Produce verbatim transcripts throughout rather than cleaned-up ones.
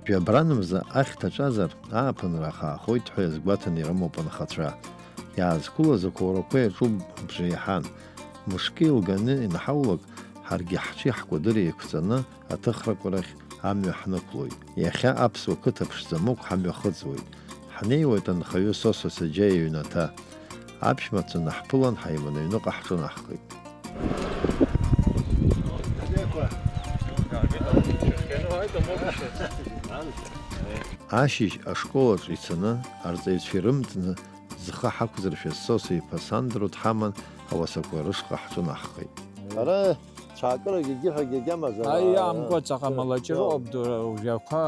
Жәабранмза ахьҭа ҿазар, ааԥынра ахаахоит ҳәа иазгәаҭаны ирымоуп анхацәа. Иаазқәылаз ақәоурақәа иаҿуп бжеиҳан. Мышкы еилганы инҳаулак, ҳаргьы ҳҽи ҳкәадыри еиқәҵаны аҭыхрақәа рахь амҩа ҳнықәлоит. Иахьа аԥсуа қыҭа ԥшӡамыҟә ҳамҩахыҵуеит. Ҳнеиуеит анхаҩы Сосо Саџьа иҩнаҭа. Аԥшәмацәа наҳԥылан, ҳаиманы аҩныҟа ҳҿынаҳхеит. Ашьыжь ашколаҿ ицаны, арҵаҩцәа ирымҵны, зхы ҳақәзыршәаз Сосо-иԥа Сандро дҳаман, ауасақәа рышҟа ҳҿынаҳхеит. Ара цәаакырагьы егьиҳәагьы агьамазар, Аи, аа, иаамгәа ҵаҟа иа-, малаҷыроуп, иа-, ду, ужәҩақәа,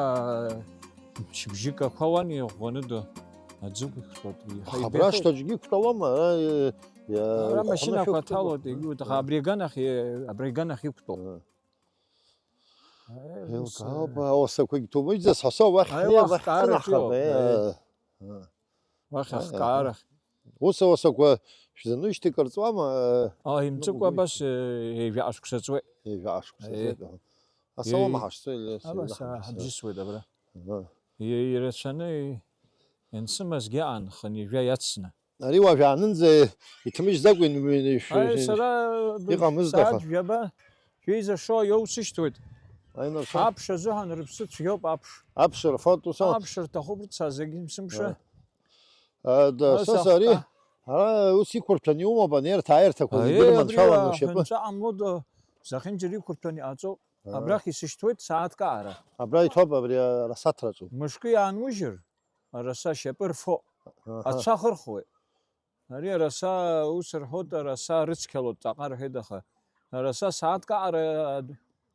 шьыбжьыкақәа уан иӷәӷәаны, ду, аӡы ықәиххоит. Абра ашҭаҿгьы иқәтәалома? Ара, иа-, иа-, Ара машьынақәа шәықәтәалома? Ҭалоит, егьиуҭаху, абри аганахь, абри аганахь иқәтәоуп. Аа. Аи, ус, еилкаауп, ауасақәагь ҭоумыжьӡац ҳәа соуп, уахь Аи, ҳнеиуа уахь ахьҭынҳхап, ҭаарак иоуп, аи, аи. Аи. Уахь Аи, ахкаарахь. Ус ауасақәа шәзанужьҭеи кыр ҵуама, э, Ала имҵыкәа ныҟәгои? Абас, э, ҩажәа шықәса ҵуеит. Ҩажәа шықәса Аи. ҵуеит, аҳа. Асолома Иеи-, ҳашцо, Елиас, абас, Елиас, а, ҳабжьысуеит абра. Аҳа. Иеи-, ирацәаны иансымазгьы аан, хынҩажәа иацны. Ари уажәаанынӡа иҭмыжьӡакәа ин-, ин-, ишәы-, Аи, ин-, сара б-, иҟамызт, сааҭ аха. Жәаба шәеизашо иоусышьҭуеит. Аинырцәа. Аԥш азыҳәан рыԥсы цәгьоуп, аԥш. Аԥш рфоит, ус ала. Аԥш рҭахуп, рца зегь мсымша. Аи. А, да, Ас сас ари, ахка. Ара ус иқәырҭәаны иумоуп, анерҭ-ааирҭақәа Аи, зегьы абри ирманшәалан ушьапы. Аҳәынҵәа ҟамлода, зехьынџьара иқәырҭәаны иҟаҵоуп. Аҳа. Абрахь исышьҭуеит сааҭк аҟара. Абра иҭоуп, абри арасаҭраҿы. Мышкы иаанужьыр, араса ашьапы рфо, Аҳа. Ацәа ахырхуеит. Ари араса ус рҳәоит, араса рыцқьалоит, ҵаҟа рҳәеит, аха араса сааҭк аҟара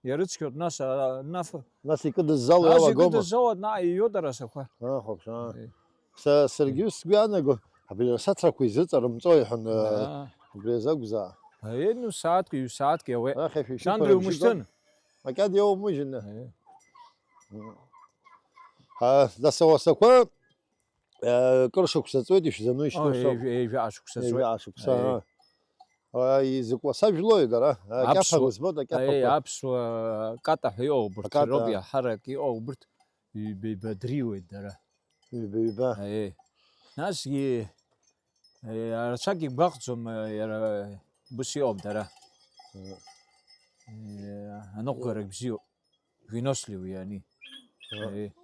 иарыцқьоит, нас, а, наф-, Нас икыдыззало нас иалагома? Икыдыззало, наҟ иҩуеит арасақәа. Ахәаԥш, аа. Е. Са, саргьы ус сгәы иаанаго, абри арасаҭрақәа изыҵарымҵо, иҳәан, э, Аа. Убри азы акәзаап. Аиеи, ну, сааҭк, ҩ сааҭк иауеит. Ахьашәа ишьақәырбжьы Сандра иумышьҭын? Макьана иоумыжьын. Аиеи. Ҳа, нас ауасақәа, э, кыр шықәса ҵуеит, ишәзанужьҭуа О, шоуп. Ҩажәа, ҩажәа шықәса Аиеи. Ҩажәа шықәса, Аиеи. Аа. Аа, изакә уаса жәлои дара? Акьаԥа Аԥсуа, зызбоит, акьаԥақәа. Аиеи, аԥсуа ката ҳәа иоуп, урҭ Аката. Роуп иаҳарак иоуп, урҭ ҩба-ҩба дриуеит дара. Ҩба-ҩба. Аиеи. Насгьы, э, рацәак игәаҟӡом, э, иара ус иҟоуп дара. Мм. Э, аныҟәгарагь бзиоуп. Выносливые они. Мм. Аиеи.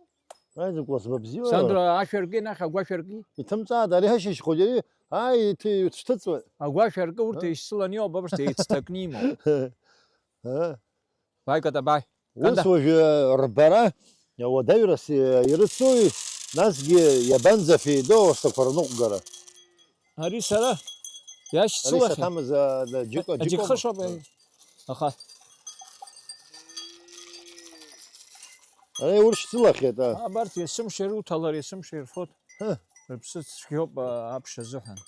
Аизакә уасба бзиоу. Сандра, ашәа рки, нахь агәашәа рки? Иҭымҵааит, ари ҳашьыжь хәыҷы, ааи, иҭ-, ицәҭыҵуеит. Агәашәа рки, урҭ Ҳа? Еишьцыланы иоуп, абарҭ еицҭакны имоуп. Ҳа? Бааи, Ката, бааи. Ус Канда. Уажәы рбара уадаҩрас ирыцуи, насгьы иабанӡа феидоу ауасақәа рныҟәгара? Ари сара Ари иашьцылахьан. Саҭамыз, а, да, џьыка, Аџьыкхыш џьыкоума? Ауп, аха. Ари уршьцылахьеит, а. Абарҭ есымша ируҭалар, есымша ирфоит. Ҳы. Рыԥсы цәгьоуп, а, аԥш азыҳәан.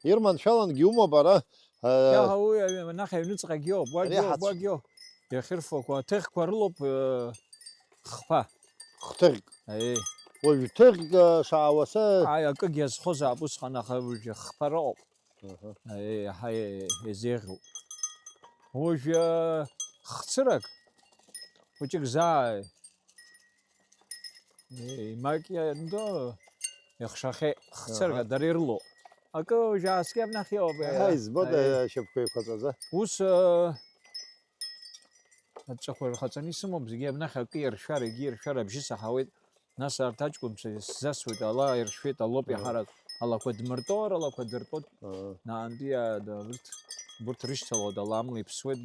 Ирманшәалангьы иумоуп ара, а, Иаҳа уи аҩ-, анахь аҩныҵҟагьы иоуп, уагьы Ари иоуп, ҳац- уагьы иоуп. Иахьырфақәа, аҭыӷьқәа рылоуп, э, хԥа. Хҭыӷьк. Аиеи. Уажә ҭыӷьк, а, шаауаса. Ааи, акыгьы азхозаап усҟан, аха уажәы хԥа рыҟоуп. Аҳа. Аиеи, иаҳа е-, еизеиӷьуп. Уажәы, э, хцырак, хәыҷык заа, Еи, макьана иахшахьеит, хцырга Аҳа. Дара ирлоу. Акы уажәааскьа абнахь иоуп, Аҳа, э, избоит, аи. Э, ашьапқәа еиқәаҵәаӡа. Ус, э, аҵәахәа рхаҵаны исымоуп, зегьы абнахь акы иршәар, егьи иршәар абжьы саҳауеит. Нас арҭ аҷкәынцәа сзасуеит, ала иршәеит, алоуп Аҳа. Иаҳарак. Алақәа дмыртәо, алақәа дыртәоит. Аҳа. Наантәи, а, да, урҭ, урҭ рышьҭалоит, ала амла иԥсуеит.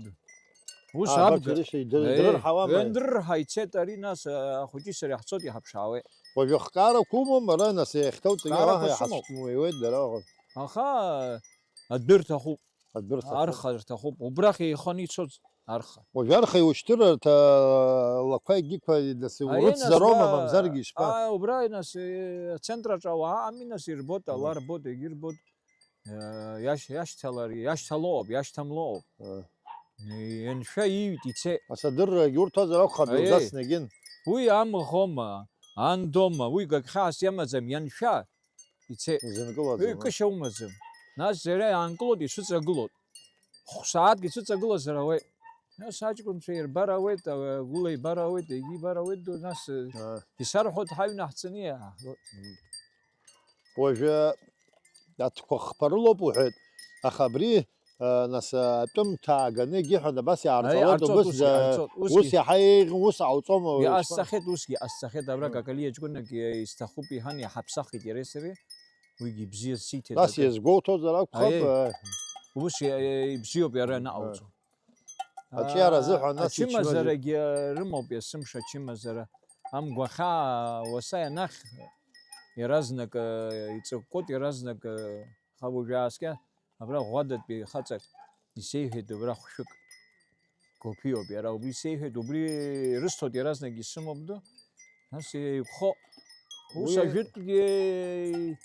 Ус Аа, абга. Абарҭ ирышьҭа идыр-, Еи, идырырҳауама? Иандырырҳа ицеит ари, нас, а, ахәыҷи сареи ҳцоит, иҳаԥшаауеит. Уажәы ахкаарақәа умоума, ара, нас, иахьҭоуҵак Ахкаарақәа уаҳа сымоуп. Иҳацәкьуеиуеит дара. Аха адәы рҭахуп. Адәы рҭахуп. Арха рҭахуп. Убрахь еиханы ицоз арха. Уажәы арха иушьҭыр, арҭ, а, лақәа егьиқәа, нас, Аиеи, нас, урыцзароума, ба-, мамзаргьы ишԥа? А, убра, нас, э, ацентр аҿы ауаа ами, нас, ирбоит, Мгм. Ала рбоит, егьырбоит. Э, иашь-, иашьҭалар, иашьҭалоуп, иашьҭамлоуп. Ы. Ианшәа иҩит, ицеит. Асадыррагь урҭозар акәхап, Аиеи. Илзасны егьин. Уи амӷома, андома, уи гагхьаас иамаӡам, ианшәа, ицеит. Изынкылаӡом, Уи а? Кышьа умаӡам. Нас иара иаанкылоит, ицәыҵагылоит. Хә-сааҭк ицәыҵагылазар ауеит. Нас аҷкәынцәа ирбар ауеит, а, гәыла ибар ауеит, егьи ибар ауеит, ду, нас, э, Аа. Исарҳәоит ҳаҩны ҳцаны иааҳго. Уажәы атәқәа хԥа рылоуп уҳәеит, аха абри, а, нас, а, атәымҭа ааганы егьиҳәан, абас Аи, иаарҵалоит, ҟарҵоит, убыс, усгьы а, ҟарҵоит, усгьы. Ус иаҳа еиӷьын, ус ҟауҵома уажәшьҭа? Иҟасҵахьеит, усгьы ҟасҵахьеит, абра Мм. Какалиа ҷкәынак, э, исҭахуп иҳәан, иҳаԥсахит иареи сареи, уигьы ибзиа сиҭеит Нас акы. Иазгәоуҭозар акәхап, Аиеи. Э. Ус, э, ибзиоуп иара ианаҟауҵо. Аҿиара Аа, азыҳәан, нас ачымазарагьы рымоуп есымша ачымазара. Амгәахьаа уаса ианахь иаразнак, э, иҵыкәкәоит, иаразнак, э, хаб уажә ааскьа, абра ӷәадатәи хаҵак исеиҳәеит, убра хәшәык. Қәаԥиоуп иара, убри исеиҳәеит, убри ирысҭоит иаразнак исымоуп ду. Нас еиқәхо. Ус Уи ажәытәгьы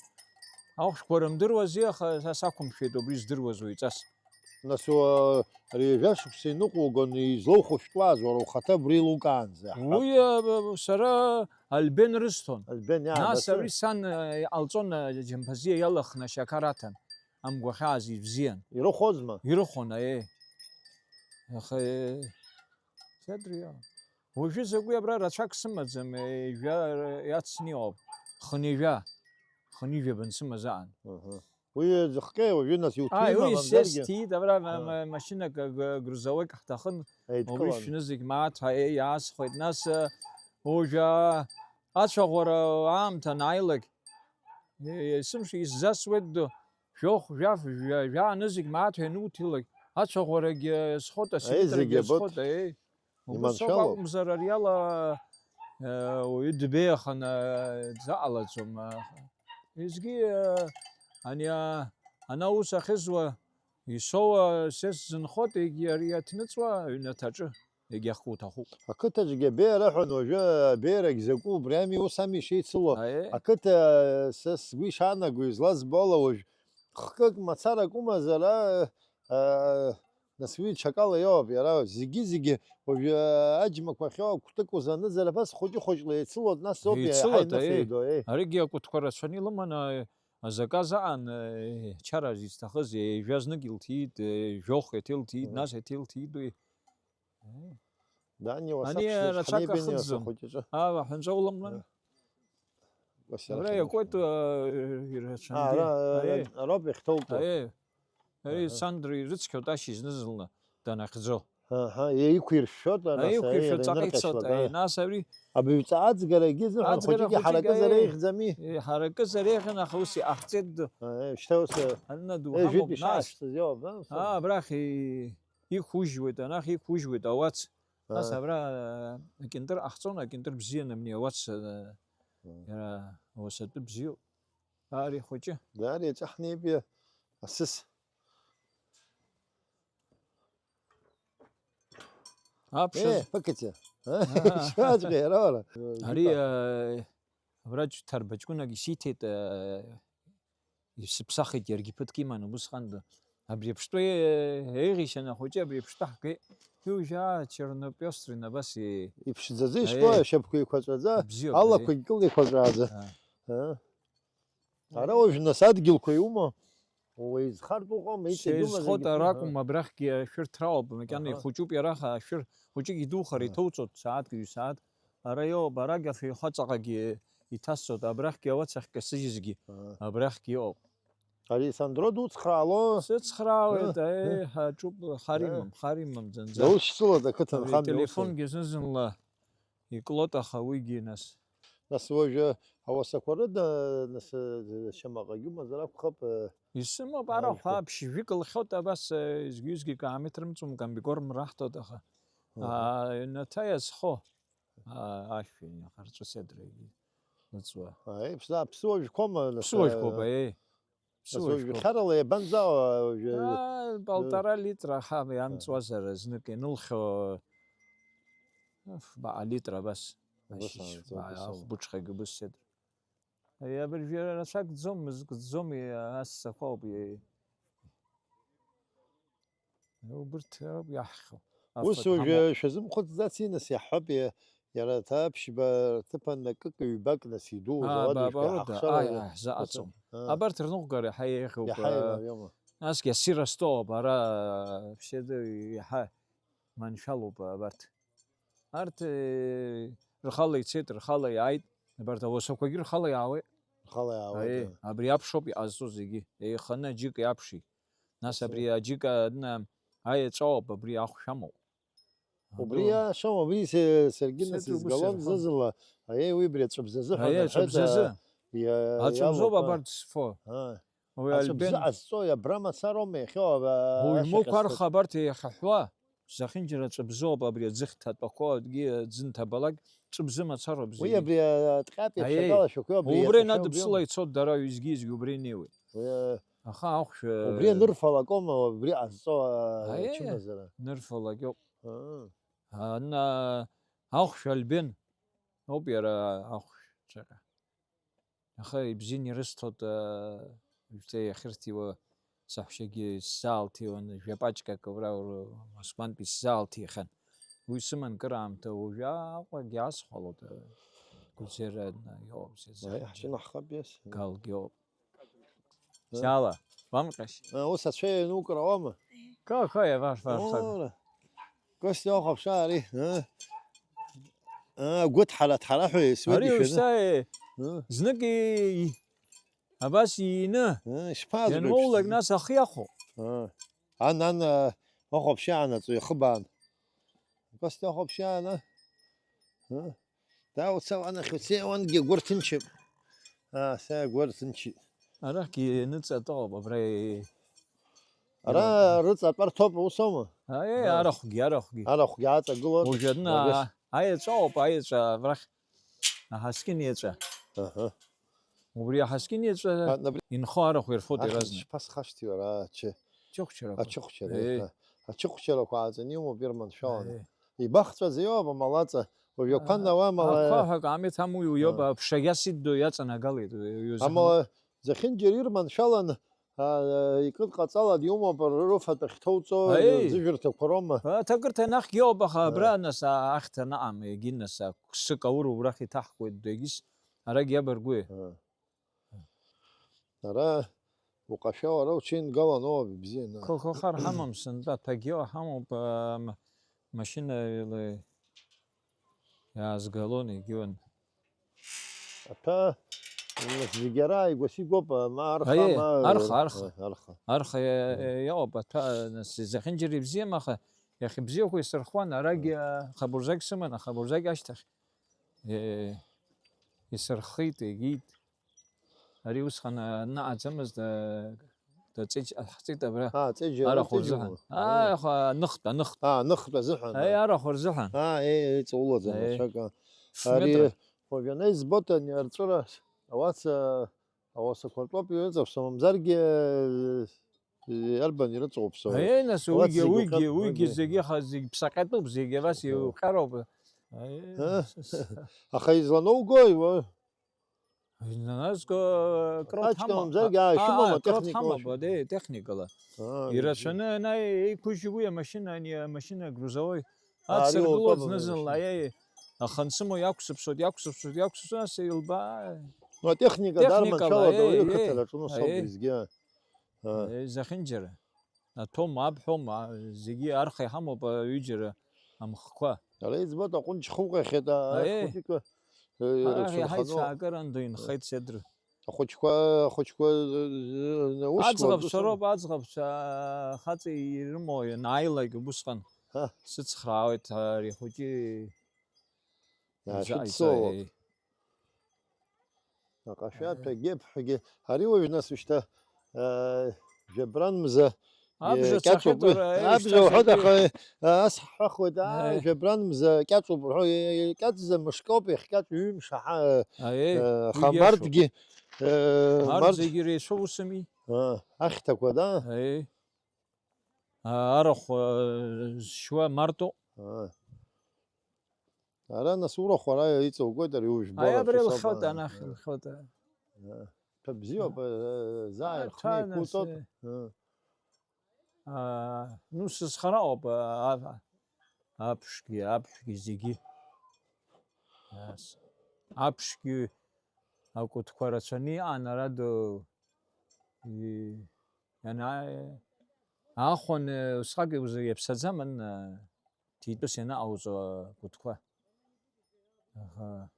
ахәшәқәа рымдыруази, аха са сақәымшәеит убри здыруаз уаҩҵас. Нас уа-, ари ҩажәа шықәса иныҟәугон излоухәышәтәуаз, уара ухаҭа абри еилукаанӡа. Уи, э, сара Альбен рысҭон. Альбен, иа, Нас дасы. Абри сан, э, иҟалҵон, э, Џьамԥазиа иалахны ашьақар аҭан. Амгәахьааз ибзиан. Ирыхәозма? Ирыхон, аиеи. Аха, э, сеидриа. Уажәы закәи абра рацәак сымаӡам, э, ҩажәа, э, иацны иҟоуп. Хынҩажәа. Хынҩажәа бансымаз аан. Аҳа. Уи зыхҟьеи уажәы нас Ааи, уи иуҭимамамзаргьы? Сес ҭиит, абра ма-, Аа. ма-, машьынак, г-, грузовик ҳҭахын. Еидкылан. Убри шәнызқь мааҭ ҳәа, еи, иаасхәеит. Нас, э, уажәы, а, ацәаӷәара аамҭа анааилак, е-, есымш исзасуеит ду, жәохә, жәаф, жәа-, жәаа нызқь мааҭ ҳәа иануҭилак, ацәаӷәарагьы, э, схоит, Аи, асиметрагьы зегьы абоит. Схоит, еи. Убыс ауп Иманшәалоуп. Акәымзар, ари ала, э, уаҩы дбеиаханы, э, дзаҟалаӡом, э, Изгьы, ани, а, ана ус ахьызуа, исоуа, сес зынхоит, егьи ари аҭныҵуа аҩнаҭаҿы, егьахку уҭахуп. Ақыҭаҿгьы абеиара ҳәа уажәы абеиарагь закәу убри ами, ус ами ишеицыло. Аиеи. Ақыҭа, са сгәы ишаанаго, излазбо ала уажә хкык мацарак умазар, а, а, Нас уи ҽакала иоуп, иара зегьы-зегьы уажәы аџьмақәа ахьоу акәтык узанызар, абас хәыҷы-хәыҷла еицылоит, нас ауп иаҳа Еицылоит, аиеи. Иныфеидо, еи. Аригьы акәтқәа рацәаны илыманы, азаказ аан, э, чара изҭахыз, ҩажәа знык илҭиит, э, жәохә еиҭа илҭиит, Мгм. Нас еиҭа илҭиит уи. Дани Ани уасаԥшӡа рацәак шҳанеибиниоса ахыҵӡом. Хәыҷаҿы. Ава, ҳәынҵәа уламлан? Э. Абра иакуеит, э, ирацәангьы. Ара, Аиеи. Ароуп иахьҭоуку. Аиеи. Ари Аҳа. Сандра ирыцқьоит ашьыжь зны-зынла данахьӡо. Аҳа, еиқәиршәшәоит, нас, Аиқәиршәа аиеи, ҵаҟа ицоит, инырҟьашьуа, аиеи, да. Нас абри Абаҩҵа аӡгара агьызны ҳәа аӡгара хәыҷык хәыҷык иҳаракызар аиеи. Еиӷьӡами? Иҳаракызар еиӷьын, аха ус иҟаҳҵеит ду. Аиеи, шьҭа ус, Аҩны ду, еи, ҳамоуп, жәытә нас. Ишаашьҭыз иоуп, да, ус? Аа, абрахь и-, иқәужьуеит, анахь иқәужьуеит ауац. Нас Аа. Абра, э, акьынтыр ҟаҳҵон, акьынтыр бзианы амни ауац, э, Мм. Иара ауасатәы бзиоуп. Ари хәыҷы. Даара иаҵаҳнеибиа асыс. Аԥшаз. Э, пакетиа. Аа. Шәаҵәҟьа иара уара. Ари, э, абраҿ ҭарба ҷкәынак исиҭеит, э, исыԥсахит иаргьы ԥыҭк иманы убысҟан ду. Абри аԥштәы, э, еиӷьишьан ахәыҷы абри аԥштәы ҳгеит. Иужьаа чернопестрин абас и-, Иԥшӡаӡа ишԥа, Аиеи. Ашьапқәа еиқәаҵәаӡа, Бзиоуп, алақәагь аиеи. Кылеиқәаҵәааӡа. Аа. Ара уажә нас адгьылқәа иума? Уеизхартә уҟоума? Ицәагьума Сеизхоит зегьы? Аракәым, абрахьгьы ашәыр ҭралоуп, макьана Аҳа. Ихәыҷуп иара, ашәыр хәыҷык идухар Аҳа. Иҭоуҵоит сааҭк, ҩ-сааҭ. Ара иоуп, арагь афеихәаҵаҟагьы иҭасҵоит, абрахьгьы ауацахь касыжьызгьы, Аҳа. Абрахьгьы иҟоуп. Ари Сандро дуцхраало? Сыцхраауеит, Аҳа. Аиеи, ҳаҿуп, хар Аҳа. Имам, хар имам зынӡа. Даушьцылоит ақыҭанхамҩа Абри ус. Ателефонгьы зны-зынла Иклоит, аха уигьы, нас. Нас уажәы ауасақәа рыда, нас, шьамаҟагьы умазар акәхап, э, Исымоуп, арахә аишәа. Аԥшьжәык лхьоит, абас, э, изгьы-изгьы каамеҭ рымҵумкәа, амбикор мраҳҭоит, аха, Аҳа. Аа, ҩнаҭа иазхо, аа, ашәа иахарҵәы седра иҵуа. Аи, ԥсуа-, ԥсуа жәқәоума, нас, Ԥсуа э, жәқәоуп, аиеи. Ԥсуа Нас уажә жәқәоуп. Хьарала иабанӡаауа уажәы? Аа, полтора литра аҳа иамҵуазар знык ианылхьо, ыф, баҟа литра абас. Убас Ашьыжь, аамҵуа, баҟа убас ауп. Ахәбыҽхагьы убыс седра. Ари абыржәы рацәак ӡом, мызкы ӡӡом, и-, ассақәа ауп, и-, убырҭ ауп иаҳхьо. Ус Афатә уажәы ҳамоуп. Шәазымхәыцӡаци, нас, иаҳҳәап, и-, Иара аҭаԥшьба рҭыԥан акык-ҩбак нас идууз Аа, ауадаҩ ба-, ба-, рыда, ҳахшара аи, ҳзы-, аи, ҳзаҟаҵом. Аа. Абарҭ рныҟәгара иаҳа еиӷьуп, Иаҳа аа, еилариоума? Насгьы ассир астол ауп, ара, ԥсеида иаҳа маншәалоуп абарҭ. Арҭ, э, рхала ицеит, рхала иааит, абарҭ ауасақәагьы рхала иаауеит. Рхала иаауеит, Аиеи, э. Абри аԥшоуп иҟазҵо зегьы, еиханы аџьыка иаԥшит. Нас абри аџьыка адна аеҵәоуп, абри ахәшә амоуп. Убри Адәы. Иашам, убри се-, саргьы нас Сеидру изгалон гәсырҳәон. Зызла, аиеи, уи абри аҵәыбзазы ҳәа Аиеи, аҵәыбзазы. Иа-, Аҵәыбзоуп иалоуп, а. Абарҭ зфо. А. Уи Аҵәыбзы альбен. Ҟазҵо иабра мацароума иахьоу ава-, Уҩмоуқәа ашьаҟа арха абарҭ иахьаҳәуа, зехьынџьара ҵәыбзоуп абри аӡыхь ҭатәақәоу, акгьы аӡы нҭабалак, ҵәыбзы мацароуп Уи зегьы. Абри аҭҟьатәи Аиеи. Аԥшьагала шәақәоу абри Убра иахьаҳәоу инадыԥсыла абриоума? Ицоит дара уеизгьы-еизгьы убра инеиуеит. Уи, Аха ахәшә, убри анырфалакома, убри ҟазҵо, а, Аиеи. Ачымазара? Нырфалак иоуп. Аа. Ана ахәшә альбен ауп иара ахәшә ҵәаҟьа. Аха ибзианы ирысҭоит, аа, уажәшьҭа иахьырҭиуа саҳәшьагьы исзаалҭиуан, жәа пачкак абра ур-, Москвантәи исзаалҭихьан. Уи сыман кыраамҭа, уажәы Аҟәагьы асхәалоит, аа, Гәлсера иоуп, Уаҳа, ҳшьынаҳхап, иас. Галгьы иоуп. Э? Сиала, уамҟьашь? Э, ус ацәа ианукыр ауама? Ка, ка, иавар, фар, фар. Ора. Костиа, ухәаԥшаа ари, ы? Ы, агәы дҳара-дҳараҳәа исуеит Ари ишәаны. Ушьҭа, э, Ы? Знык и-, и-, абас иины Ы, ишԥаазгои ианмоулак, ԥшӡа? Нас ахы иахәо. Ы. Ан, ан, ы, ухәаԥши аанаҵ, уихыбаан. Костиа, ухәаԥши аана. Ы? Да, уца уанахь уцеи, уангьы агәы рҭынчып. Аа, са агәы рҭынчит. Арахьгьы ныҵатәоуп, абра и-, Ара ироуп. Рыҵатәа рҭоуп, ус аума? Аиеи, Ара. Арахәгьы, арахәгьы. Арахәгьы аҵагылоуп. Уажәадны Уажәы. А-, аеҵәа ауп, аеҵәа абрахь аҳаскьын еҵәа. Аҳа. Убри аҳаскьын еҵәа А, набри- инхо арахә ирфоит Ахьӡ иаразнак. Шԥасхашҭи уара, ачы-, Ачыхәчарақәа. Ачыхәчара, Еи. Еи. Ачыхәчарақәа ааҵаны иумоуп ирманшәаланы. Еи. Ибахҵәаӡа иоуп амалаҵа, уажәақәа А, науа амала. Ақәа ҳәа акаамеҭ амуҩу иоуп, А. Аԥшагьы асиддо иаҵанагала, иузаҳәан. Амала зехьынџьара ирманшәалан, а, икыдҟаҵалан иумоуп рыфатә ахьҭоуҵо, Аиеи. Зыжәырҭақәа роума? Аҭакырҭа нахьгьы иоуп, аха А. Абра нас а-, ахьҭа наҟам, егьи нас а-, ԥсык ауру убрахь иҭаҳкуеит, дегьыс арагь иабаргәы. А. Ара уҟашәа уара уҽеингалан, оуп, ибзианы. Қо-, қо-, хар ҳамам сынтәа, ҭагьы ҳамоуп, ам-, машьына ила иаазгалон, егьиуан. Аҭәа, зегьы ара ааигәа сигоуп, ма арха, Аиеи, ма, арха, арха. Арха. Арха иа-, Мм. Иоуп, аҭәа, нас, зехьынџьара ибзиам, аха иахьыбзиақәа исырхуан, арагь, Мм. Хабурзак сыман, ахабурзак ашьҭахь, э, исырххит, егьит. Ари усҟан, а, наҟаӡамызт, а, даҵеиџь-, ҳҵеит абра. А, ҵеиџь-, Арахә ҵеиџь-, рзыҳәан. Уу. Аа, аха аныхтә, аныхтә. А, аныхтә азыҳәан, Аи, а. Арахә рзыҳәан. А, еи, еи, ҵаулаӡам, Аи. Рацәак, а. Ф-, Ари, метра. Уажәы анаизбоит ани арҵәыра, ауаца, ауасақәа ртәоуп иҩаҵаԥсо, мамзаргьы, э, иарбан ирыҵоуп, соура. Аи, нас, Уац уигьы, зегь уигьы, уҟьап, уигьы уигьы. Зегьы ха-, зегь ԥсаҟьатәуп, зегь абас Аҳәа. Иуҟьароуп. Аи, Ы? Аха изланоугои, уа? Изнаназго, э, крот Аҷкәын ҳама-, мамзаргьы, аа, аа, ишәымоума крот техникала ҳамаба, шәымоума? Де, техникала. Аа, Ирацәаны ана еиқәыжьу уи амашьына, ани амашьына грузовой. Аа, ари Ацыргыло уаҟәыба зны-зынла, амашьына. Аиеи. Аха ансымоу иақәсыԥсоит, иақәсыԥсыхт, иақәсыԥсыхт, ас илбаа. Ну, атехника Техникала, дарманшәалада, аиеи, уаҩы аиеи, қыҭа даҿуны соуп аиеи. Уеизгьы. Аа. Аиеи, зехьынџьара. Аҭоума, абҳәома, зегьы арха иҳамоуп аҩыџьара амхқәа. Ара иӡбоит, аҟәынџь хыҟәҟьахьеит, а, Аиеи. Ахәыҷқәа, э, Ҳара рацәынханоуп. Иҳаицәаакыран ду инхеит Седру. Ахәыҷқәа, ахәыҷқәа, э, э, ус Аӡӷабцәа лабдуцама? Роуп, аӡӷабцәа, хаҵа ирымоу ианааилак убысҟан Ҳа. Сыцхраауеит, ари ахәыҷы Иаашәыдсылалоит. Изааигәа. Аҟашәаҭәагьы, аԥҳәгьы, ари уажә нас ушьҭа, аа, жәабран мза, Абжа э, кьаҿуп. Цахьеит, уара, э, Абжа ушьҭа уҳәоит, зегьы. Аха, э, ас ҳҳәахуеит, аа, Э. Жәабран мза кьаҿуп рҳәо, э, э, кьаҿӡа мышкоуп, иахькьаҿу ҩымш аҳа, э, Аиеи, э, уигьы хамбардгьы, э, Март март. Зегьы реицәоу усыми? Э, ахьҭақәа, да? Аиеи. А, арахә, э, зшьуа мартоуп. Аа. Ара нас урахә ара иҵоугоит, ари ужәбоит, Аиабра ус илхьоит ауп, анахь, аа. Илхьоит. Аа. Ҭәа бзиоуп, аа, э, заа Аҭәа ирхны нас, еиқәуҵоит. Э, Аа. Аа, ну, сызхароуп, а, а, аԥшгьы, аԥшгьы зегьы. Ас. Аԥшгьы акәытқәа рацәаны иҟан, ара ду-, и-, ианаа-, аахәаны усҟак иузы-, иаԥсаӡамын, а, Итәыс ианаҟауҵо акәытқәа. Аха,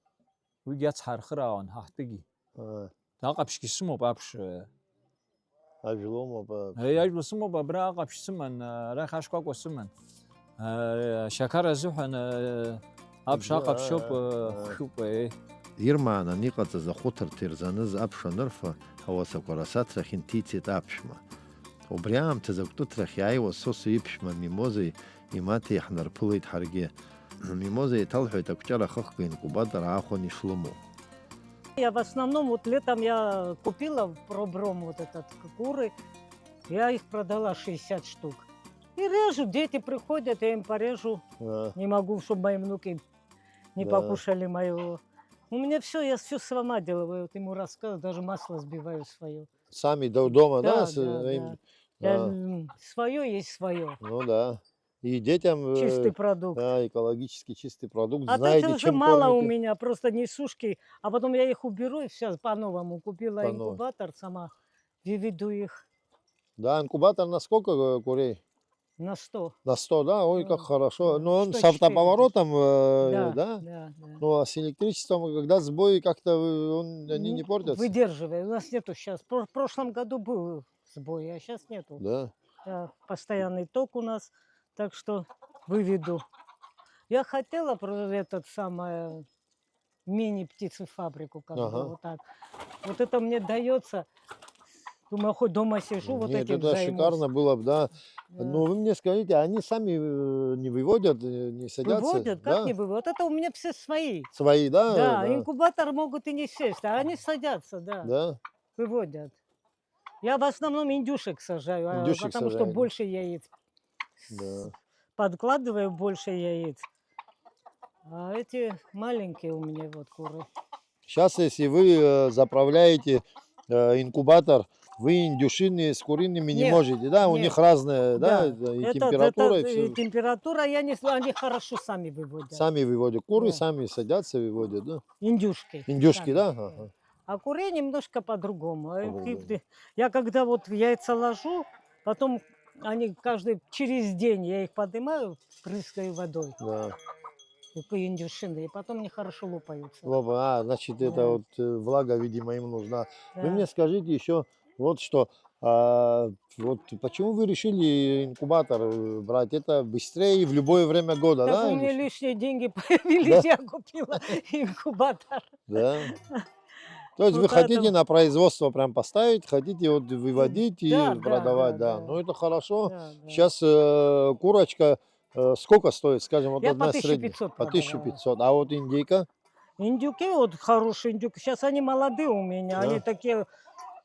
уигьы ацҳа архыраауан ҳа ҳтәыгьы. Аа. Аҟаԥшьгьы сымоуп аԥш, э. Ажәла умоуп, аԥш. Э, ажәла сымоуп, абра аҟаԥшь сыман, э, арахь ашкәакәа сыман. Э, ашьақар азыҳәан, э, аԥш Ибжьы, аҟаԥшьоуп, аа, э, аа. Хшьуп, э. Ирмаанан иҟаҵаз ахәыҭарҭа ирзаныз аԥш анырфа, ауасақәа расаҭрахь инҭицеит аԥшәма. Убри аамҭазы акәтыҭрахь иааиуаз Сосо иԥшәма Мимозеи имаҭеи ҳнарԥылеит ҳаргьы. Мимоза еиҭалҳәеит акәҷара хыхга инкубатор аахәан ишлымоу. Я в основном вот летом я купила пробром вот этот куры, я их продала шестьдесят штук. И режу, дети приходят, я им порежу. Да. Не могу, чтобы мои внуки не Да. покушали моего. У меня все, я все сама делаю, вот ему рассказываю, даже масло сбиваю свое. Сами до-, дома, да, Да, с-, да, им-, да. Я, а. м, свое есть свое. Ну да. И детям, э, Чистый продукт. Да, экологически чистый продукт. А то Знаете, это уже чем мало у кормите? меня, просто несушки, а потом я их уберу и всё по-новому. Купила По-новому. инкубатор сама, выведу их. Да, инкубатор на сколько, э, курей? На сто. На сто, да? Ой, как Ну, хорошо. да, Но он сто с автоповоротом, э, Да, да? да, да. Ну, а с электричеством, когда сбой, как-то, э, он, они не М, портятся? выдерживает. У нас нету щас. Про-, в прошлом году был сбой, а щас нету. Да. Да, постоянный ток у нас, так что выведу. Я хотела про этот самое мини-птицефабрику, как бы Ага. вот так. Вот это мне даётся. Думаю, хоть дома сижу, вот Нет, этим это займусь. шикарно было бы, да. Да. Но вы мне скажите, они сами, э, не выводят, э, не садятся? Выводят, как Да? не выводят? Вот это у меня все свои. Свои, да? Да, Да. инкубатор могут и не сесть, а они садятся, да. Да? Выводят. Я в основном индюшек сажаю, а, Индюшек потому что сажаете. больше яиц. Да. Подкладываю больше яиц. А эти маленькие у меня вот куры. Щас, если вы, э, заправляете, э, инкубатор, вы индюшины с куриными не Нет, можете, да? У нет. них разная, да, Да. это и Это, температура, это и и всё. температура, я не знаю, они хорошо сами выводят. Сами выводят. Куры Да. сами садятся, выводят, да? Индюшки. Индюшки, да? Да. Ага. А курей немножко по-другому. А По-другому. их ты-, я когда вот яйца ложу, потом они каждый, через день я их поднимаю, прыскаю водой. Да. И по-, индюшины, и потом они хорошо лопаются. Лопа-, а, значит, это Да. вот, э, влага, видимо, им нужна. Вы Да. мне скажите ещё вот что, а, вот почему вы решили инкубатор, э, брать? Это быстрее и в любое время года, Так да, у меня или что? лишние деньги появились, Да? я купила инкубатор. Да. То есть вы Вот хотите поэтому на производство прям поставить, хотите вот выводить и Да, да, продавать, да, да. да. Ну, это хорошо. Да, да. Щас, э, курочка, э, сколько стоит, скажем, вот Я по одна средняя? тысяче пятьсот По продавала. тысяче пятьсот. А вот индейка? Индюки, вот хорошие индюки. Щас они молодые у меня, Да. они такие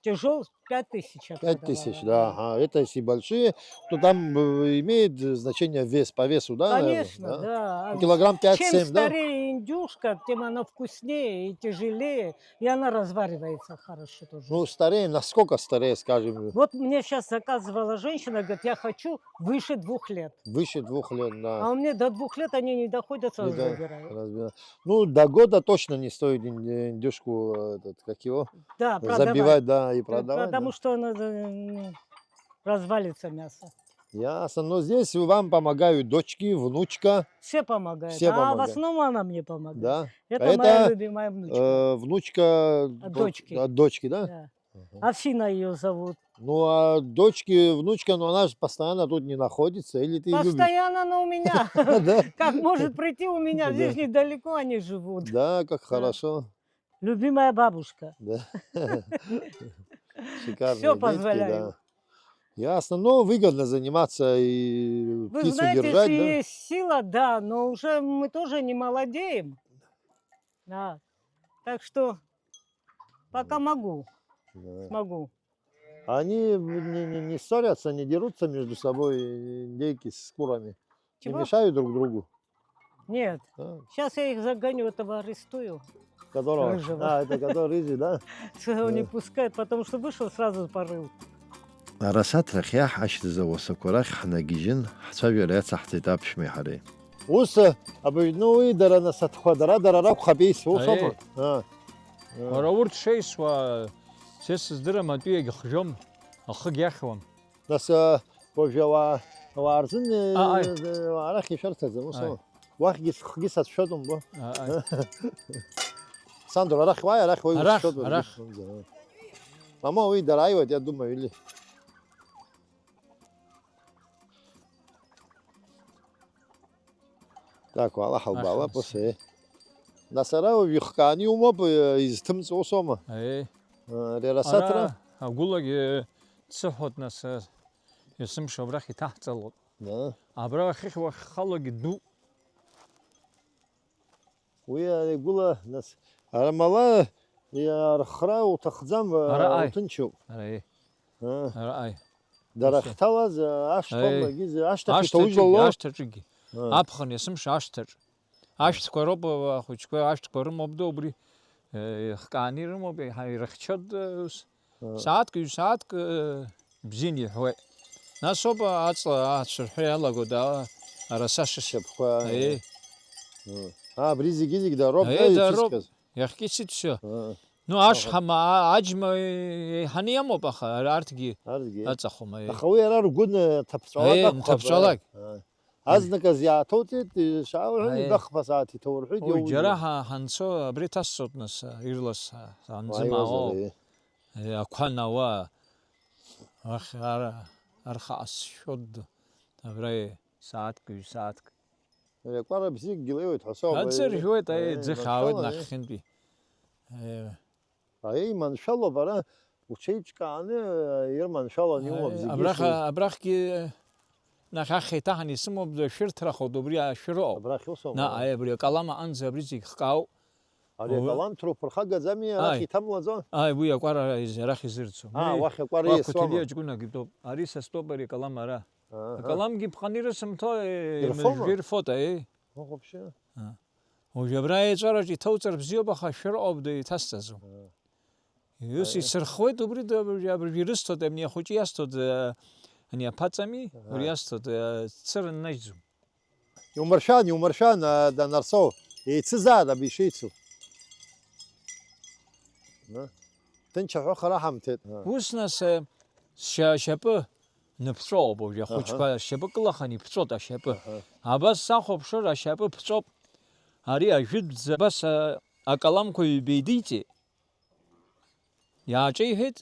тяжёл-, пять тысяч я Пять тысяч, продавала, да, да. ага. Это если большие, то там, э, имеет значение вес, по весу, да, наверное, Конечно, да? да. Килограмм пять-семь, да? Чем старее индюшка, тем она вкуснее и тяжелее, и она разваривается хорошо тоже. Ну, старее, насколько старее, скажем? Вот мне щас заказывала женщина, говорит: «Я хочу выше двух лет». Выше двух лет, да. А у меня до двух лет они не доходят, сразу Не до-, забираю. разбира-, ну, до года точно не стоит ин-, индюшку, этот, как его, Да, продавать. забивать, да, и П-, продавать, потому да. что она, м, развалится мясо. Ясно. Но здесь вам помогают дочки, внучка. Все помогают. Все А в помогают. основном она мне помогает. Да. Это А моя это, любимая внучка. э, внучка От вот дочки. от дочки, да? Да. Ага. Афина её зовут. Ну, а дочки, внучка, ну, она же постоянно тут не находится, или ты любишь? Постоянно она у меня. Да? Как может прийти у меня? Да. Здесь недалеко они живут. Да, как Да. хорошо. Любимая бабушка. Да. Шикарные Всё детки, позволяю. да. Ясно. Ну, выгодно заниматься и Вы птицу знаете, держать, если да? есть сила, да, но уже мы тоже не молодеем. Да. Так что пока могу. Да. Смогу. Они не, не, не ссорятся, не дерутся между собой, индейки с курами? Не Чего? мешают друг другу? Нет. А. Щас я их загоню, этого арестую. Которого? Рыжего. А, это который рыжий, да? Что он не Да. пускает, потому что вышел, сразу порыл. Арасаҭрахь иаҳашьҭыз ауасақәа рахь ҳнагьежьын, ҳцәажәара иацаҳҵеит аԥшәмеи ҳареи. Ус, абыжь, ну, уи дара насаҭхәа, дара, дара ракәхап еисуа, ус Аиеи. аума? А. Уара урҭ шеисуа, са сыздырам, атәыҩагь хжәом, ахыгь ахьуам. Нас, а, уажәы ауаа Ауаа рзын, э, Ааи. э, арахь ишәарҭаӡам, ус Ааи. аума? Уахьгьы схгьы сацәшәоит умбо. Ааи. Сандра, арахь уааи, арахь уаҩ Арахь, усшьоит, уаргьы арахь. Сынӡа. Мама, уи дара ааиуеит, я думаю, или. Так, уаала ҳалбаалап, Ахьымӡӷ. Ус, э. Нас ара уажә ихкааны иумоуп, э, изҭымҵуа, ус аума? Аиеи. Э, ари арасаҭра? Ара агәылагьы дсыҳәоит, нас, э, есымша абрахь иҭаҳҵалоит. Да. Абра ахьхь уахьхалогьы ду. Уи игәыла, нас, ара мала иархра уҭахӡам, Ара ааи. Уҭынчуп. Ара, аиеи. А. Ара, аиеи. Дара Ус. Ахьҭалаз, а, ашҭа Аиеи. Амагьы, ашҭахь Ашҭаҿгьы, иҭаужьлало. Ашҭаҿгьы. А. Аԥхын есымша ашҭаҿ. Ашәҭқәа роуп, а, ахәыҷқәа ашәҭқәа рымоуп, да, убри, э, ихкааны ирымоуп, иҳа-, ирыхьчоит, э, ус. А. Сааҭк, ҩ-сааҭк, э, бзианы иҳәуеит. Нас ауп аҵла ацәырҳәа иалаго, да, араса шьапқәа. Аиеи. А. А, абри зегьы-зегь дароуп, Аиеи, да, дароуп. Иҭысхыз. Иахьгьы ицеит, всё. А. Ну, Аха. Ашҳама, а-, аџьма, э, еиҳаны иамоуп, аха ар-, арҭгьы Арҭгьы. Аҵахом, аиеи. Аха уи ара ргәы н-, ҭаԥҵәалак Аиеи, акәхап, нҭаԥҵәалак. А. Азныказы иааҭоуҵеит, шаауҳәан, Аиеи. Ҩба-хԥа сааҭ иҭаурҳәит, Уи иоужьуеит. Џьара ҳа-, ҳанцо абри ҭасҵоит, нас, ирлас, а, анӡы Уааиуазар, маауа. Аиеи. Е, ақәа науа. Ахь ара, арха асшәоит. Абра, е, сааҭк, ҩ-сааҭк. Ари акәара бзиакгьы леиуеит ҳәа соуп. Аӡы ржәуеит, аи, Аиеи, ӡыхь аауеит маншәала, аиеи. Нахьхьынтәи. Е. Аиеи, маншәалоуп, ара уҽеиҿкааны, ирманшәаланы иумоуп Аиеи, зегьы абрахь, ишыҩ- абрахьгьы, нахь ахьа иҭаҳан исымоуп, дашәырҭрахоит, убри ашәыроуп. Абрахь усоума? На, аиеи, абри акалам аҟынӡа абри зегь хкаауп. Ари Уи- акалам ҭроуп рхагаӡами, арахь Аи. Иҭамлаӡо? Аи, уи акәара из-, арахь изырцу. А, Уи уахь акәара уа иасуама? Қәҭәли аҷкәын агьтәоуп. Ари са стәоуп ари акалам ара. Аҳа. Акаламгьы ԥҟаны ирысымҭо, э, Ирфома? Мыжәжәа ирфоит, аиеи. О, вообще. А. Уажә абра аиаҵәараҿ иҭоуҵар бзиоуп, аха шәыр ауп деиҭасҵаӡом. А. Ус Аиеи. Исырхуеит убри, да, абыржәы, абыржәы ирысҭоит, ани ахәыҷы иасҭоит, э, ани аԥаҵами, Аҳа. Убри иасҭоит, э, цыра ннажьӡом. Иумыршәан, иумыршәан, а, данарсоу, еицызааит абри ишеицу. Ы? Ҭынч аҳәо хара ҳамҭеит. Ы. Ус нас, э, сшьа-, шьапы ныԥҵәоуп уажәы, Аҳа. Ахәыҷқәа шьапы кылаханы иԥҵәоит ашьапы. Аҳа. Абас сахәаԥшыр, ашьапы ԥҵәоуп. Ари ажәытәӡа абас, а, акаламқәа ҩба идиҵеит. Иааҿеиҳәеит,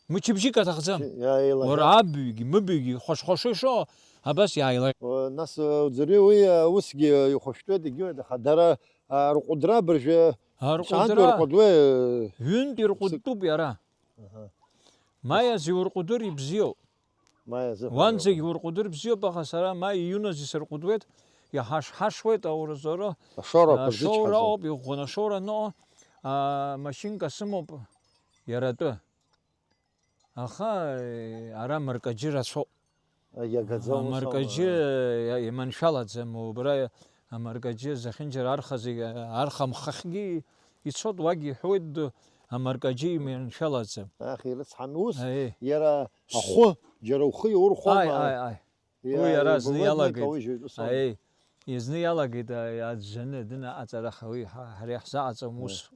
мчыбжьык аҭахӡам. Иааилаҳәа. Уара абҩгьы, мыбҩгьы хәаш-хәашо ишыҟоу, абас иааилаҳәа. О, нас, э, уӡырҩы уи, э, усгьы, э, ихәышәтәуеит, егьиуеит, аха дара, э, рҟәыдра абыржәы, Арҟәыдра, шаантәи урҟәыдуеи, э, ҩынтә ирҟәыдтәуп иара. Аҳа. Ма иазиурҟәыдыр ибзиоуп. Ма иазыҳәан Уанӡагь ауп. Урҟәыдыр бзиоуп, аха сара ма иҩыназ исырҟәыдуеит, иҳашҳашуеит ауразоро. Ашоура А, ақәырӡычҳаӡом. Ашоура ауп, иӷәӷәаны ашоура аныҟоу, а, машьынка сымоуп иара атәы. Аха, э, ара амаркаџьы рацәоуп. А, иагаӡом ус Амаркаџьы, аума? Э, иманшәалаӡам, убра амаркаџьы зехьынџьара арха зегь, арха амхахьгьы ицоит, уагь иҳәуеит, ду, амаркаџьы иманшәалаӡам. Ах, ирыцҳами, ус, Аиеи. Иара ахәы, џьара ухы иаурхәама? Аи, аи, аи. Иа-, Уи иара зны ибылуеит, иалагеит. Икаужьуеит, ус аума? Аиеи. Изны иалагеит, а, аӡәӡәаны, дына аҵараха, уи ҳа-, ҳара иаҳзааӡом ус.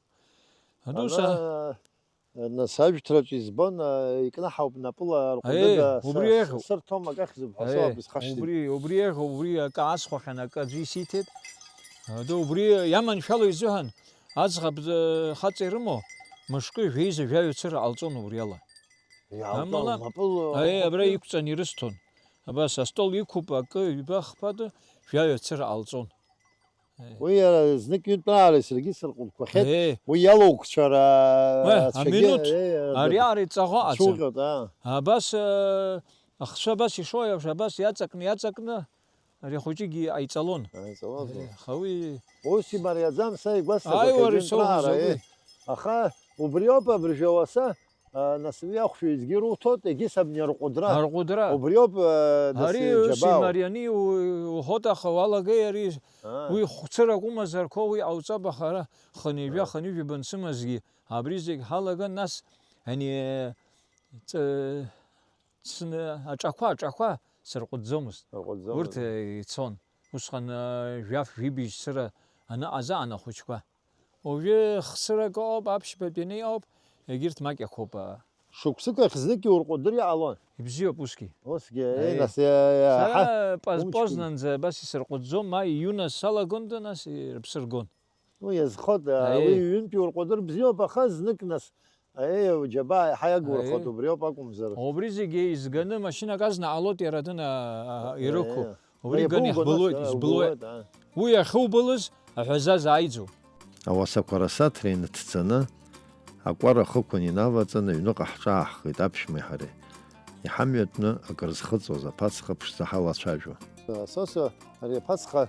Аиеи. Адуса Ана, нас ажәҭраҿы избон, а, икнаҳауп напыла Аиеи, арҟәыдыга убри са-, еиӷьуп. Сырҭом акы ахьӡуп ҳәа Аиеи, соуп исхашҭит. Убри, убри еиӷьуп, убри акы аасхәахьан, акы аӡәы исиҭеит. Ада убри иаманшәало изыҳәан, аӡӷаб, э, хаҵа ирымоу, мышкы жәеиза жәаҩа цыра ҟалҵон убриала. Иаалҵон, Амала, напыл, аиеи, абра иқәҵан ирысҭон. Абас астол иқәуп, акы, ҩба, хԥа ду, жәаҩа цыра ҟалҵон. Уи иара знык-ҩынтә раара саргьы сырҟәыдқәахьеит. Аиеи. Уи иалоуқәцәара Уе, ацәагьы, аминуҭ, аиеи, ари, ари ҵаӷа аӡам. Цәуҟьоит, аа. Абас, э, ахцәа абас ишоу еиԥш, абас иаҵакны, иаҵакны, Ари ахәыҷыгьы иҟаиҵалон. Иҟаиҵалон. Аха уи Ус имариаӡам, са игәасҭакәа Ааи, уара, ҳәагьы исоуҳәозоуп нҵәаара, уи. Аха убриоуп абыржәы ауаса, а, нас уи ахәшәы изгьы руҭоит, егьыс абни арҟәыдра. Арҟәыдра. Убриоуп, а, нас Ари ус иџьабаау. Имарианы иу-, уҳәоит, аха уалагеи ари, Аа. Уи хәцырак умазар қәа уи ҟауҵап, аха ара хынҩажәа, Аа. Хынҩажәа бансымазгьы, абри зегь ҳалаган, нас, ани, ҵ-, Сны аҿақәа, аҿақәа сырҟәыдӡомызт. Рҟәыдӡомызт. Урҭ, э, ицон. Усҟан, э, жәаф-жәибжь цыра аныҟаз аан ахәыҷқәа. Уажәы хцырак ыҟоуп, аԥшьбатәи ианыҟоуп, егьырҭ макьақәоуп, а, Шықәсык ахь знык иурҟәыдыр иҟалон. Ибзиоуп усгьы. Усгьы, Аиеи. Нас, иа-, иа-, Сара ҳа, паз-, умчқәа. Познанӡа абас исырҟәыӡом, ма июны салагон, нас ирыԥсы ргон. Уи иазхоит, а, Аиеи. Уи ҩынтәи урҟәыдыр бзиоуп, аха знык, нас, аиеи, џьабаа иаҳа иагурхоит, Аиеи. Убриоуп акәымзар. Убри зегьы изганы машьынак азна ҟалоит, иара дына, а, ирықәу. Аиеи. Убри ганы Иабугон, иаҳбылуеит, нас, избылуеит. Иабугон, а. Уи иахьубылыз аҳәазаз ааиӡоуп. Ауасақәа расаҭра инҭцаны, акәара ахықәан инаваҵаны аҩныҟа ҳҿааҳхеит аԥшәмеи ҳареи. Иҳамҩатәны акыр зхыҵуаз аԥацха ԥшӡа ҳалацәажәо. Сосо ари аԥацха,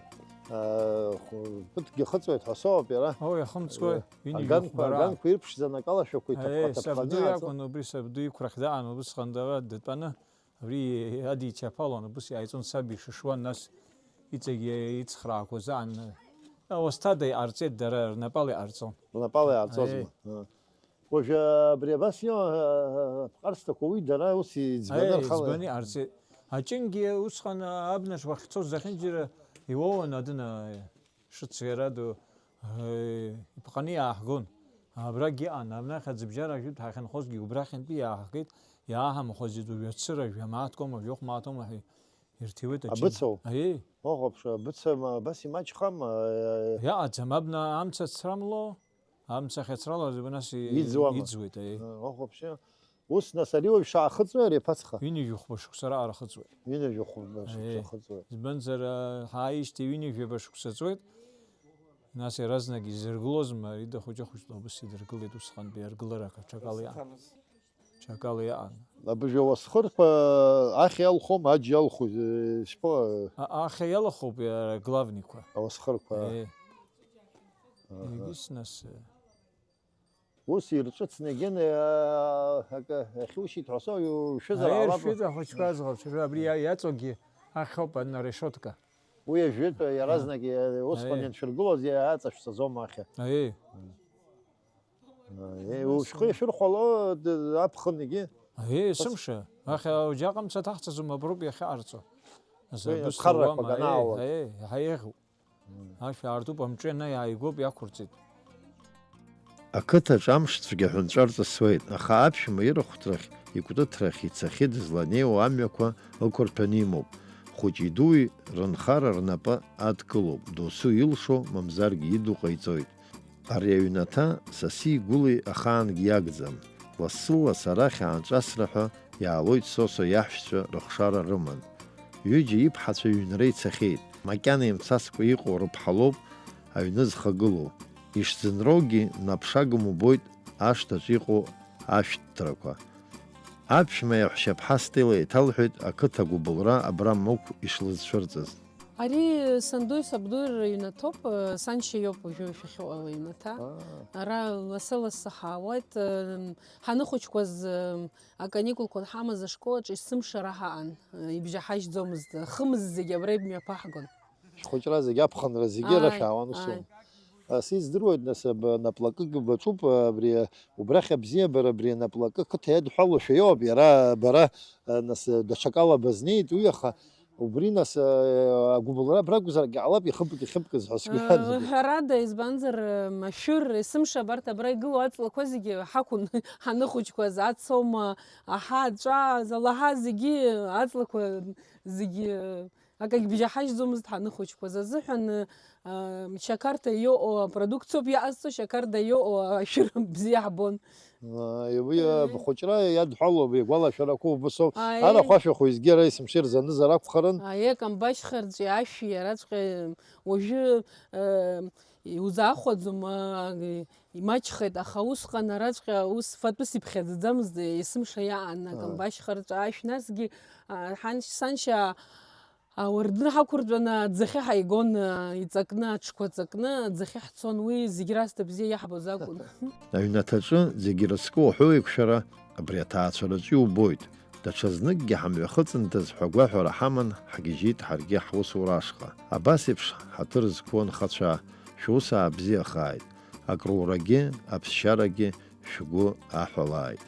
аа, хә-, ԥыҭкгьы хыҵуеит ҳәа соуп иара. О, иахымҵуеи, Э, ҩынҩажәа аганқәа, хәба раан. Аганқәа ирԥшӡаны акалашәақәа Э, иҭаԥха-ҭаԥханы сабду иаҵан. Иакәын, убри сабду иқәрахь даан, убысҟан дара дтәаны, абри адицәа аԥалон, убыс иааиҵон, саб ишышуан, нас иҵегь ицхраақәоз аан, уасҭада иҟарҵеит, дара рнапала иҟарҵон. Рнапала иҟарҵозма? Аиеи. Ыы. Уажәы абри абас иҟоу, ы, ы, аԥҟарсҭақәа уи дара ус иӡбаны Аиеи, рхала. Иӡбаны иҟарҵеит. Аҷынгьы усҟан абнахь уахьцоз зехьынџьара иуоуан адына, шыцәгьара ду, ы, иԥҟаны иааҳгон. Абрагь иҟан, абнахь аӡыбжьара жәытә ҳахьынхозгьы убрахьынтәи иааҳгеит, иааҳамхозеит уажәы ацыра жәа мааҭкома, жәохә мааҭома ҳәа ирҭиуеит аҷын. Абыцоу? Аиеи. Уахәаԥш, абыца ма-, абас имаҷхама, ы, Иаҟаӡам, абна амца црамло, амца ахьацралаз, нас и-, Иӡуама? Иӡуеит, аиеи. Ы, уахәаԥш, ус, нас, ари уажә шаахыҵуеи ари аԥацха? Ҩынҩажәи хәба шықәса раҟара ахыҵуеит. Ҩынҩажәи хәба шықәса Аиеи. Ахыҵуеит. Избанзар, ы, ҳааижьҭеи ҩынҩажәи жәаба шықәса ҵуеит. Нас иаразнак изыргылозма, ида хәыҷы-хәыҷла убыс идыргылеит усҟантәи аргыларақәа, ҽакала иаан. Ҽакала иаан. Абыржәы ауасхырқәа ахьа иалхом, аџь иалху, э, шԥа? А-, ахьа иалахоуп иара главникәа. Ауасхырқәа. Э. Аҳа. Егьыс нас, э. Ус ирҿыцны егьын, э, акы ахьушьит ҳәа соуҩушәызар Аиеи, ҟалап. Шәыда ахәыҷқәа азӷәаԥ, абри иа-, иаҵоугьы ахьоуп, ана решетка. Уи ажәытә иаразнак, э, усҟан Аиеи. Ианшәыргылоз иаҵашәҵаӡом ахьа. Аиеи. Аиеи, ушәҟәы ишәырхәало, д-, аԥхын егьи. Аиеи, есымша. Ахьа ауџьаҟ амца аҭаҳҵаӡом, аброуп иахьаҟарҵо. Уи Забысҭа ԥхаррақәак уама, аиеи, анаауа. Аиеи, иаҳа еиӷьуп. Ашә аартуп, амҿы ианаиааигәоуп, иақәырҵеит. Ақыҭаҿ амш цәгьа ҳәынҵәа рҵысуеит, аха аԥшәма ирахәҭрахь, икәтыҭрахь ицахьы дызланеиуа амҩақәа ықәырҭәаны имоуп. Хәыҷи-дуи рынхара рнапы адкылоуп, досу илшо, мамзаргьы иду ҟаиҵоит. Ари аҩнаҭа саси гәыли ахаангьы иагӡам. Лассы-ласс арахь аанҿасра ҳәа иаалоит Сосо иаҳәшьцәа рыхшара рыман. Ҩыџьа иԥҳацәа ҩнра ицахьеит. Макьана имцаскәа иҟоу рыԥҳа лоуп аҩны зхагылоу. Ишӡынроугьы наԥшагам убоит ашҭаҿ иҟоу ашәҭрақәа. Аԥшәма иаҳәшьаԥҳа Стелла еиҭалҳәеит ақыҭа агәыбылра Абрам Мықә ишлызцәырҵыз. Ари сандуи сабдуи рыҩнаҭоуп, саншьа иоуп уажәы шәахьыҟоу аҩнаҭа. Аа. Ара лассы-лассы ҳаауеит, ҳаныхәыҷқәаз, аканикулқәа ҳамаз ашкол аҿы есымша ара ҳаҟан, ибжьаҳажьӡомызт, хымз зегьы абра имҩаԥаҳгон. Шәхәыҷра зегьы, аԥхынра зегьы ара Ааи, шәаауан усҟан. Ааи. Ас издыруеит, нас, аб-, наплакык баҿуп, абри, убрахь абзиабара, абри анаплакы қыҭа иадҳәалоушәа иоуп, иара бара, а, нас, даҽакала базнеит уи, аха убри, нас, а, агәыбылра абра акәзаргьы ҟалап, ихыбк-ихыбкыз ҳәа сгәы Э, иаанагоит. Ҳәарада, избанзар, э, машәыр, есымша абарҭ абра игылоу аҵлақәа зегьы ҳақәын ҳаныхәыҷқәаз, ацома, аҳа, аҵәа, залаҳа зегьы, аҵлақәа зегьы, э, Акагь бжьаҳажьӡомызт ҳаныхәыҷқәаз азыҳәан, э, Шьақарҭа иоуа апродукциоуп иҟазҵо, Шьақарда иоуа ашәыр бзиа ҳбон. Ааи, уи, э, Ааи. Бхәыҷра иадҳәалоуп, игәалашәарақәоуп, убасоуп. Ааи. Арахә ашәахәа изгьы ара есымша ирзанызар акәхарын. Ааи, акамбашьхарҵәи ашәи араҵәҟьа уажәы, э, иузаахәаӡом, а, имаҷхеит, аха усҟан араҵәҟьа ус фатәыс иԥхьаӡаӡамызт, есымша иаан, Ааи. Акамбашьхарҵәи ашә, насгьы, а, ҳаншь-, саншьа Ауардын ҳақәыртәаны аӡахьы ҳаигон, иҵакны, аҽқәа ҵакны аӡахьы ҳцон, уи зегь раасҭа бзиа иаҳбоз акәын. Аҩнаҭаҿы зегь ирыцку уҳәоу еиқәшәара абри аҭаацәараҿы иубоит. Даҽазныкгьы ҳамҩахыҵындаз ҳәа агәаҳәара ҳаман, ҳгьежьит ҳаргьы ҳусура ашҟа. Абас еиԥш ҳаҭыр зқәу анхацәа, шәус аабзиахааит, акрурагьы, аԥсшьарагьы шәгәы аҳәалааит.